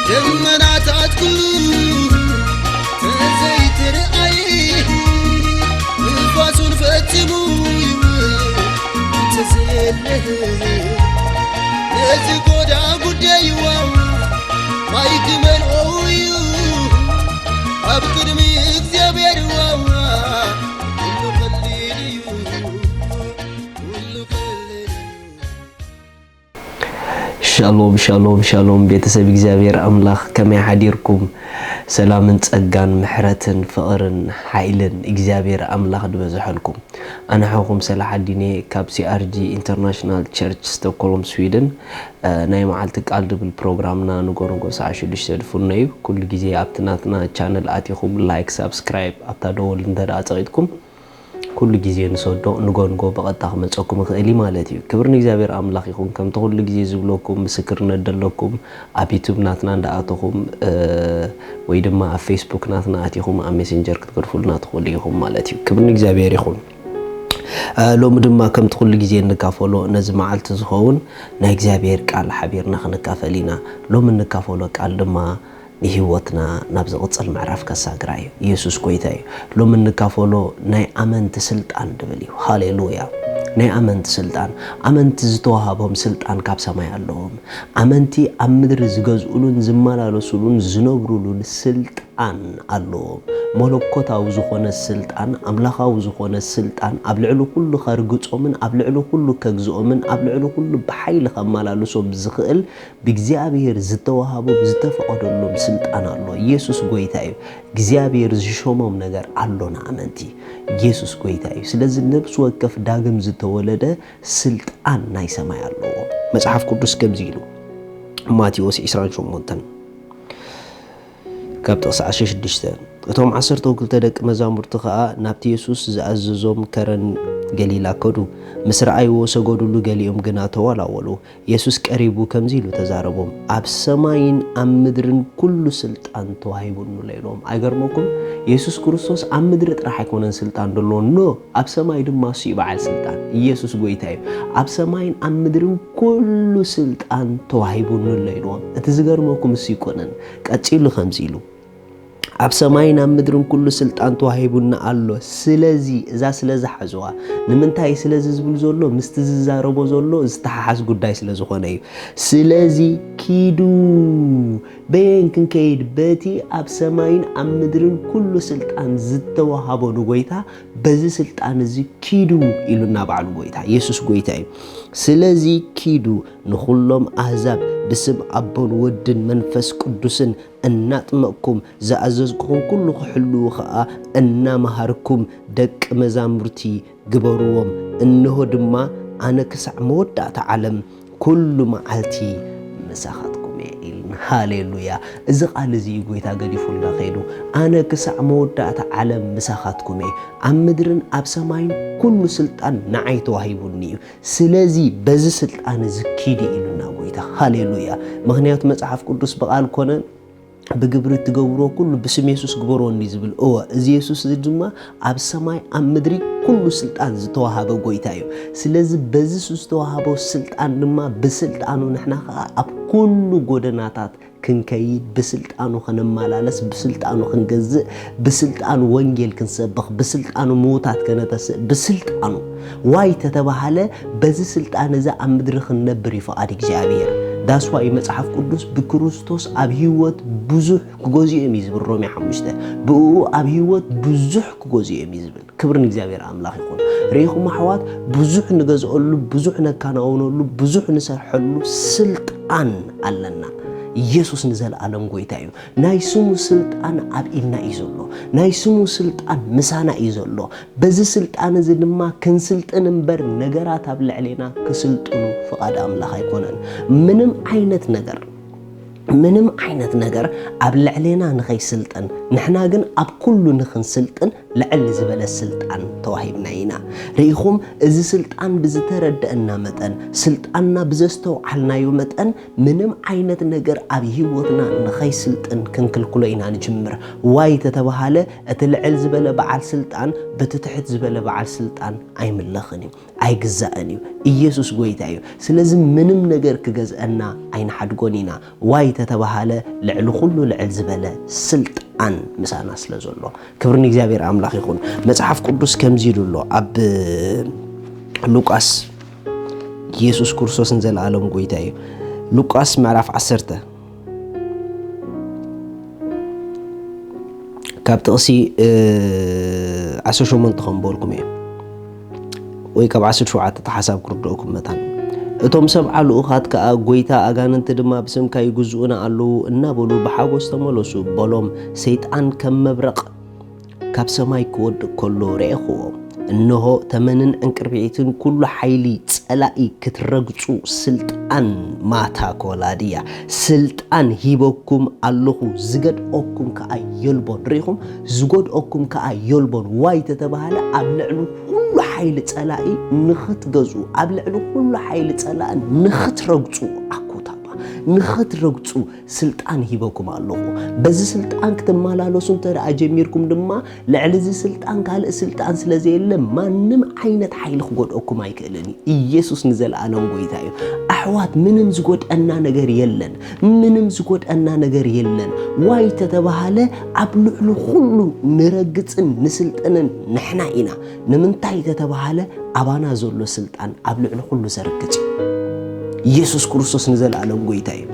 ደመናታት ኩሉ ተዘይትርኣይ፣ ንፋሱን ፈጺሙ ይውል እንተዘየለ፣ ነዚ ጎዳ ጉዳይዋ ማይ ክመልኦ እዩ ኣብ ቅድሚ እግዚኣብሔር ዋዋ። ኩሉ ቀሊል እዩ፣ ኩሉ ቀሊል እዩ። ሻሎም ሻሎም ሻሎም፣ ቤተሰብ እግዚኣብሔር ኣምላኽ ከመይ ሓዲርኩም? ሰላምን ጸጋን ምሕረትን ፍቕርን ሓይልን እግዚኣብሔር ኣምላኽ ዝበዝሐልኩም። ኣነ ሓውኩም ሰላሓዲን እየ ካብ C R G International Church Stockholm Sweden። እ፣ ናይ መዓልቲ ቃል ድብል ፕሮግራምና ንጎ ንጎ ሰዓት ሽዱሽተ ድፍኖ እዩ። ኩሉ ግዜ ኣብቲ ናትና ቻነል ኣቲኹም ላይክ፣ ሳብስክራይብ ኣብታ ደወል እንተ ደኣ ጸቒጥኩም ኩሉ ግዜ ንሰዶ ንጎ ንጎ ብቐጥታ ክመጸኩም ይኽእል እዩ ማለት እዩ። ክብሪ ንእግዚኣብሔር ኣምላኽ ይኹን። ከምቲ ኩሉ ግዜ ዝብለኩም ምስክርነት ደለኩም ኣብ ዩቱብ ናትና እንዳኣተኹም፣ እ፣ ወይ ድማ ኣብ ፌስቡክ ናትና ኣቲኹም ኣብ ሜሴንጀር ክትገድፉልና ትኽእሉ ኢኹም ማለት እዩ። ክብሪ ንእግዚኣብሔር ይኹን። እ፣ ሎሚ ድማ ከምቲ ኩሉ ግዜ እንካፈሎ ነዚ መዓልቲ ዝኸውን ናይ እግዚኣብሔር ቃል ሓቢርና ክንካፈል ኢና። ሎሚ እንካፈሎ ቃል ድማ ንህይወትና ናብ ዝቕጽል ምዕራፍ ከሳግራ እዩ። ኢየሱስ ጎይታ እዩ። ሎሚ እንካፈሎ ናይ ኣመንቲ ስልጣን ድብል እዩ። ሃሌሉያ። ናይ ኣመንቲ ስልጣን። ኣመንቲ ዝተዋሃቦም ስልጣን ካብ ሰማይ ኣለዎም። ኣመንቲ ኣብ ምድሪ ዝገዝኡሉን ዝመላለሱሉን ዝነብሩሉን ስልጣን ኣለዎም። መለኮታዊ ዝኾነ ስልጣን፣ ኣምላኻዊ ዝኾነ ስልጣን፣ ኣብ ልዕሊ ኩሉ ከርግጾምን ኣብ ልዕሊ ኩሉ ከግዝኦምን ኣብ ልዕሊ ኩሉ ብሓይሊ ከመላልሶም ዝኽእል ብእግዚኣብሔር ዝተዋሃቦም ዝተፈቐደሎም ስልጣን ኣሎ። ኢየሱስ ጎይታ እዩ። እግዚኣብሔር ዝሾሞም ነገር ኣሎ ንኣመንቲ። ኢየሱስ ጎይታ እዩ። ስለዚ ነብሲ ወከፍ ዳግም ዝተወለደ ስልጣን ናይ ሰማይ ኣለዎ። መጽሓፍ ቅዱስ ከምዚ ኢሉ፣ ማቴዎስ ዕስራን ሸሞንተን ካብ ጥቕሲ ዓሰርተ ሽዱሽተ፣ እቶም ዓሰርተ ክልተ ደቂ መዛሙርቲ ኸኣ ናብቲ የሱስ ዝኣዘዞም ከረን ገሊላ ከዱ። ምስ ረኣይዎ ሰገዱሉ፣ ገሊኦም ግና ተወላወሉ። የሱስ ቀሪቡ ከምዚ ኢሉ ተዛረቦም፣ ኣብ ሰማይን ኣብ ምድርን ኩሉ ስልጣን ተዋሂቡኒ ኣሎ ኢልዎም። ኣይገርመኩም? የሱስ ክርስቶስ ኣብ ምድሪ ጥራሕ ኣይኮነን ስልጣን ዘለዎ፣ ኖ፣ ኣብ ሰማይ ድማ እሱ እዩ በዓል ስልጣን። ኢየሱስ ጎይታ እዩ። ኣብ ሰማይን ኣብ ምድርን ኩሉ ስልጣን ተዋሂቡኒ ኣሎ ኢልዎም። እቲ ዝገርመኩም እሱ ኣይኮነን። ቀጺሉ ከምዚ ኢሉ፣ ኣብ ሰማይን ኣብ ምድርን ኩሉ ስልጣን ተዋሂቡኒ ኣሎ። ስለዚ፣ እዛ ስለዚ ሓዝዋ። ንምንታይ ስለዚ ዝብል ዘሎ? ምስቲ ዝዛረቦ ዘሎ ዝተሓሓዝ ጉዳይ ስለ ዝኾነ እዩ። ስለዚ ኪዱ፣ በየን ክንከይድ? በቲ ኣብ ሰማይን ኣብ ምድርን ኩሉ ስልጣን ዝተዋሃቦ ንጎይታ፣ በዚ ስልጣን እዚ ኪዱ ኢሉና ባዕሉ ጎይታ። ኢየሱስ ጎይታ እዩ። ስለዚ ኪዱ ንኹሎም ኣህዛብ ብስም ኣቦን ወድን መንፈስ ቅዱስን እናጥመቕኩም ዝኣዘዝኩኹም ኩሉ ክሕልዉ ኸኣ እናመሃርኩም ደቂ መዛሙርቲ ግበርዎም። እንሆ ድማ ኣነ ክሳዕ መወዳእታ ዓለም ኩሉ መዓልቲ ምሳኻትኩም እየ ኢልና። ሃሌሉያ! እዚ ቃል እዚ እዩ ጎይታ ገዲፉልና ከይዱ። ኣነ ክሳዕ መወዳእታ ዓለም ምሳኻትኩም እየ። ኣብ ምድርን ኣብ ሰማይን ኩሉ ስልጣን ንዓይ ተዋሂቡኒ እዩ። ስለዚ በዚ ስልጣን እዚ ኪዱ ኢሉና ጎይታ። ሃሌሉያ! ምኽንያቱ መጽሓፍ ቅዱስ ብቓል ኮነ ብግብሪ እትገብርዎ ኩሉ ብስም የሱስ ግበርዎ እንዲ ዝብል። እወ፣ እዚ የሱስ እዚ ድማ ኣብ ሰማይ ኣብ ምድሪ ኩሉ ስልጣን ዝተዋሃበ ጎይታ እዩ። ስለዚ በዚ ዝተዋሃቦ ስልጣን ድማ ብስልጣኑ ንሕና ኸዓ ኣብ ኩሉ ጎደናታት ክንከይድ፣ ብስልጣኑ ከነመላለስ፣ ብስልጣኑ ክንገዝእ፣ ብስልጣኑ ወንጌል ክንሰብኽ፣ ብስልጣኑ ምዉታት ከነተስእ፣ ብስልጣኑ ዋይ ተተባሃለ በዚ ስልጣን እዚ ኣብ ምድሪ ክንነብር እዩ ፍቓድ እግዚኣብሔር። ዳስዋይ መጽሓፍ ቅዱስ ብክርስቶስ ኣብ ህይወት ብዙሕ ክገዝኡ እዮም እዩ ዝብል ሮሜ ሓሙሽተ። ብእኡ ኣብ ህይወት ብዙሕ ክገዝኡ እዮም እዩ ዝብል። ክብሪ ንእግዚኣብሔር ኣምላኽ ይኹን። ርኢኹም ኣሕዋት፣ ብዙሕ ንገዝኦሉ፣ ብዙሕ ነካናውነሉ፣ ብዙሕ ንሰርሐሉ ስልጣን ኣለና። ኢየሱስ ንዘለኣለም ጎይታ እዩ። ናይ ስሙ ስልጣን ኣብ ኢድና እዩ ዘሎ። ናይ ስሙ ስልጣን ምሳና እዩ ዘሎ። በዚ ስልጣን እዚ ድማ ክንስልጥን እምበር ነገራት ኣብ ልዕሌና ክስልጥኑ ፍቓድ ኣምላኽ ኣይኮነን። ምንም ዓይነት ነገር ምንም ዓይነት ነገር ኣብ ልዕሌና ንኸይስልጥን፣ ንሕና ግን ኣብ ኩሉ ንኽንስልጥን ልዕል ዝበለ ስልጣን ተዋሂብና ኢና። ርኢኹም፣ እዚ ስልጣን ብዝተረደአና መጠን፣ ስልጣንና ብዘስተውዓልናዮ መጠን፣ ምንም ዓይነት ነገር ኣብ ህይወትና ንኸይስልጥን ክንክልክሎ ኢና ንጅምር። ዋይ ተተባሃለ፣ እቲ ልዕል ዝበለ በዓል ስልጣን በቲ ትሕት ዝበለ በዓል ስልጣን ኣይምለኽን እዩ፣ ኣይግዛእን እዩ። ኢየሱስ ጎይታ እዩ። ስለዚ ምንም ነገር ክገዝአና ኣይንሓድጎን ኢና። ዋይ ተተባሃለ፣ ልዕሊ ኩሉ ልዕል ዝበለ ስልጣን ምሳና ስለ ዘሎ። ክብሪ ንእግዚኣብሔር ኣምላኽ ይኹን። መጽሓፍ ቅዱስ ከምዚ ኢሉ ኣሎ ኣብ ሉቃስ፣ ኢየሱስ ክርስቶስ ንዘለኣለም ጎይታ እዩ። ሉቃስ ምዕራፍ ዓሰርተ ካብ ጥቕሲ ዓሰርተ ሸሞንተ ከም በልኩም እየ፣ ወይ ካብ ዓሰርተ ሸውዓተ ተሓሳብ ክርድኦኩም መታን። እቶም ሰብዓ ልኡኻት ከኣ፣ ጎይታ፣ ኣጋንንቲ ድማ ብስምካ ይግዝኡና ኣለዉ እናበሉ ብሓጎስ ተመለሱ በሎም። ሰይጣን ከም መብረቕ ካብ ሰማይ ክወድቕ ከሎ ረኤኽዎ። እንሆ፣ ተመንን ዕንቅርቢዒትን ኩሉ ሓይሊ ጸላኢ ክትረግጹ ስልጣን፣ ማታ ኮላድያ፣ ስልጣን ሂበኩም ኣለኹ፣ ዝገድኦኩም ከኣ የልቦን። ርኢኹም? ዝጎድኦኩም ከኣ የልቦን። ዋይ ተተባሃለ፣ ኣብ ልዕሊ ኩሉ ሓይሊ ጸላኢ ንኽትገዝኡ፣ ኣብ ልዕሊ ኩሉ ሓይሊ ጸላኢ ንኽትረግጹ፣ ኣኩታባ፣ ንኽትረግጹ ስልጣን ሂበኩም ኣለኹ። በዚ ስልጣን ክትመላለሱ እንተ ደኣ ጀሚርኩም ድማ፣ ልዕሊ እዚ ስልጣን ካልእ ስልጣን ስለ ዘየለ፣ ማንም ዓይነት ሓይሊ ክጎድኦኩም ኣይክእልን እዩ። ኢየሱስ ንዘለኣለም ጎይታ እዩ። ኣሕዋት፣ ምንም ዝጎድአና ነገር የለን። ምንም ዝጎድአና ነገር የለን። ዋይ ተተባሃለ፣ ኣብ ልዕሊ ኩሉ ንረግጽን ንስልጥንን ንሕና ኢና። ንምንታይ ተተባሃለ፣ ኣባና ዘሎ ስልጣን ኣብ ልዕሊ ኩሉ ዘርግጽ እዩ። ኢየሱስ ክርስቶስ ንዘለኣለም ጎይታ እዩ።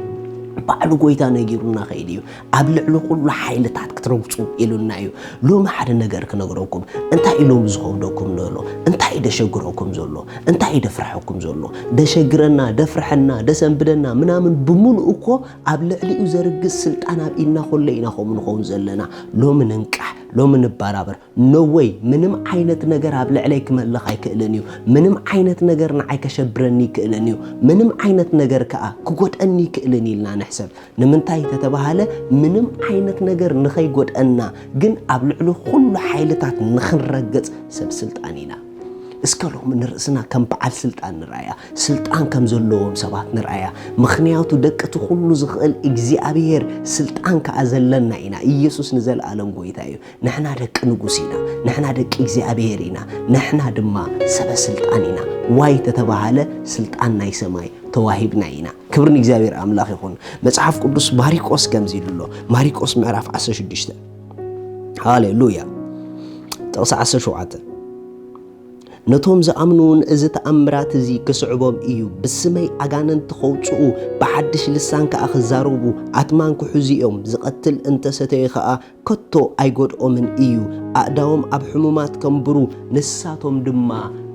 ባዕሉ ጎይታ ነጊሩና ከይዱ እዩ። ኣብ ልዕሊ ኩሉ ሓይልታት ክትረግጹ ኢሉና እዩ። ሎሚ ሓደ ነገር ክነግረኩም። እንታይ እዩ ሎሚ ዝኸብደኩም ዘሎ? እንታይ እዩ ደሸግረኩም ዘሎ? እንታይ እዩ ደፍርሐኩም ዘሎ? ደሸግረና፣ ደፍርሐና፣ ደሰንብደና ምናምን ብምሉኡ እኮ ኣብ ልዕሊኡ ዘርግጽ ስልጣን ኣብ ኢድና ከሎ ኢና ከምኡ ንኸውን ዘለና። ሎሚ ንንቃሕ፣ ሎሚ ንበራበር። ኖ ወይ፣ ምንም ዓይነት ነገር ኣብ ልዕለይ ክመልኽ ኣይክእልን እዩ። ምንም ዓይነት ነገር ንዓይ ከሸብረኒ ይክእልን እዩ። ምንም ዓይነት ነገር ከኣ ክጎድኣኒ ይክእልን ኢልና ንሕሰብ። ንምንታይ ተተባሃለ፣ ምንም ዓይነት ነገር ንኸይጎድኣና፣ ግን ኣብ ልዕሊ ኩሉ ሓይልታት ንኽንረግጽ ሰብ ስልጣን ኢና። እስከ ሎሚ ንርእስና ከም በዓል ስልጣን ንርኣያ፣ ስልጣን ከም ዘለዎም ሰባት ንርኣያ። ምኽንያቱ ደቂ እቲ ኩሉ ዝኽእል እግዚኣብሔር ስልጣን ከኣ ዘለና ኢና። ኢየሱስ ንዘለኣለም ጎይታ እዩ። ንሕና ደቂ ንጉስ ኢና፣ ንሕና ደቂ እግዚኣብሔር ኢና፣ ንሕና ድማ ሰበ ስልጣን ኢና። ዋይ ተተባሃለ፣ ስልጣን ናይ ሰማይ ተዋሂብና ኢና። ክብሪ ንእግዚኣብሔር ኣምላኽ ይኹን። መጽሓፍ ቅዱስ ማሪቆስ ከምዚ ኢሉ ኣሎ። ማሪቆስ ምዕራፍ ዓሰርተ ሽዱሽተ፣ ሃሌሉያ፣ ጥቕሲ ዓሰርተ ሸውዓተ። ነቶም ዝኣምኑውን እዚ ተኣምራት እዚ ክስዕቦም እዩ። ብስመይ ኣጋንንቲ ኸውጽኡ፣ ብሓድሽ ልሳን ከኣ ክዛረቡ፣ ኣትማን ክሕዙ እዮም። ዝቐትል እንተ ሰተየ ኸኣ ከቶ ኣይጎድኦምን እዩ። ኣእዳዎም ኣብ ሕሙማት ከንብሩ፣ ንሳቶም ድማ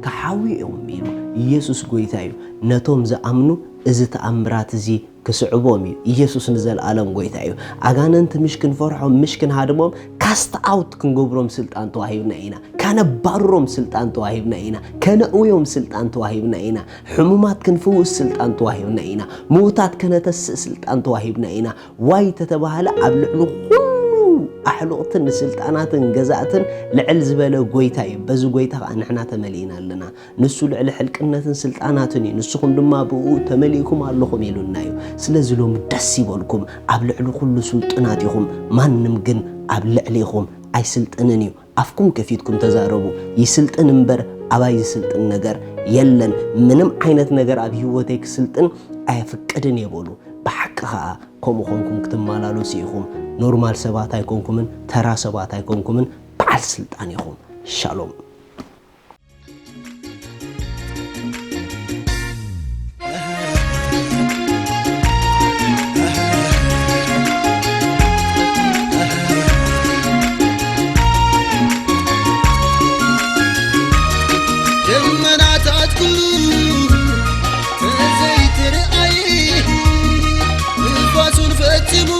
ክሓውዩ እዮም ኢሉ። ኢየሱስ ጐይታ እዩ። ነቶም ዝኣምኑ እዚ ተኣምራት እዚ ክስዕቦም እዩ። ኢየሱስ ንዘለኣለም ጐይታ እዩ። ኣጋንንቲ ምሽ ክንፈርሖም፣ ምሽ ክንሃድሞም፣ ካስት ኣውት ክንገብሮም ስልጣን ተዋሂብና ኢና። ከነባርሮም ስልጣን ተዋሂብና ኢና። ከነእውዮም ስልጣን ተዋሂብና ኢና። ሕሙማት ክንፍውስ ስልጣን ተዋሂብና ኢና። ምዉታት ከነተስእ ስልጣን ተዋሂብና ኢና። ዋይ ተተባህለ ኣብ ልዕሊ ኩሉ ኣሕሉቕትን ስልጣናትን ገዛእትን ልዕል ዝበለ ጐይታ እዩ። በዚ ጐይታ ኸኣ ንሕና ተመሊእና ኣለና። ንሱ ልዕሊ ሕልቅነትን ስልጣናትን እዩ። ንስኹም ድማ ብእኡ ተመሊእኩም ኣለኹም ኢሉና እዩ። ስለዚ ሎሚ ደስ ይበልኩም። ኣብ ልዕሊ ኩሉ ስልጡናት ኢኹም። ማንም ግን ኣብ ልዕሊኹም ኣይስልጥንን እዩ። ኣፍኩም ከፊትኩም ተዛረቡ። ይስልጥን እምበር ኣባይ ዝስልጥን ነገር የለን። ምንም ዓይነት ነገር ኣብ ህይወተይ ክስልጥን ኣየፍቅድን እየ በሉ። ብሓቂ ኸኣ ከምኡ ኾንኩም ክትመላለሱ ኢኹም። ኖርማል ሰባት ኣይኮንኩምን፣ ተራ ሰባት ኣይኮንኩምን፣ በዓል ስልጣን ኢኹም። ሻሎም። ደመናታትኩ ተዘይትርኣይ፣ ንፋሱን ፈጺሙ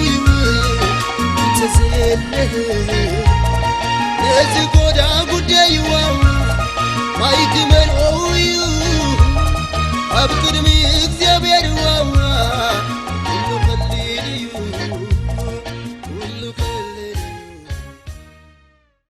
ይውል ተዘየለ። ነዚ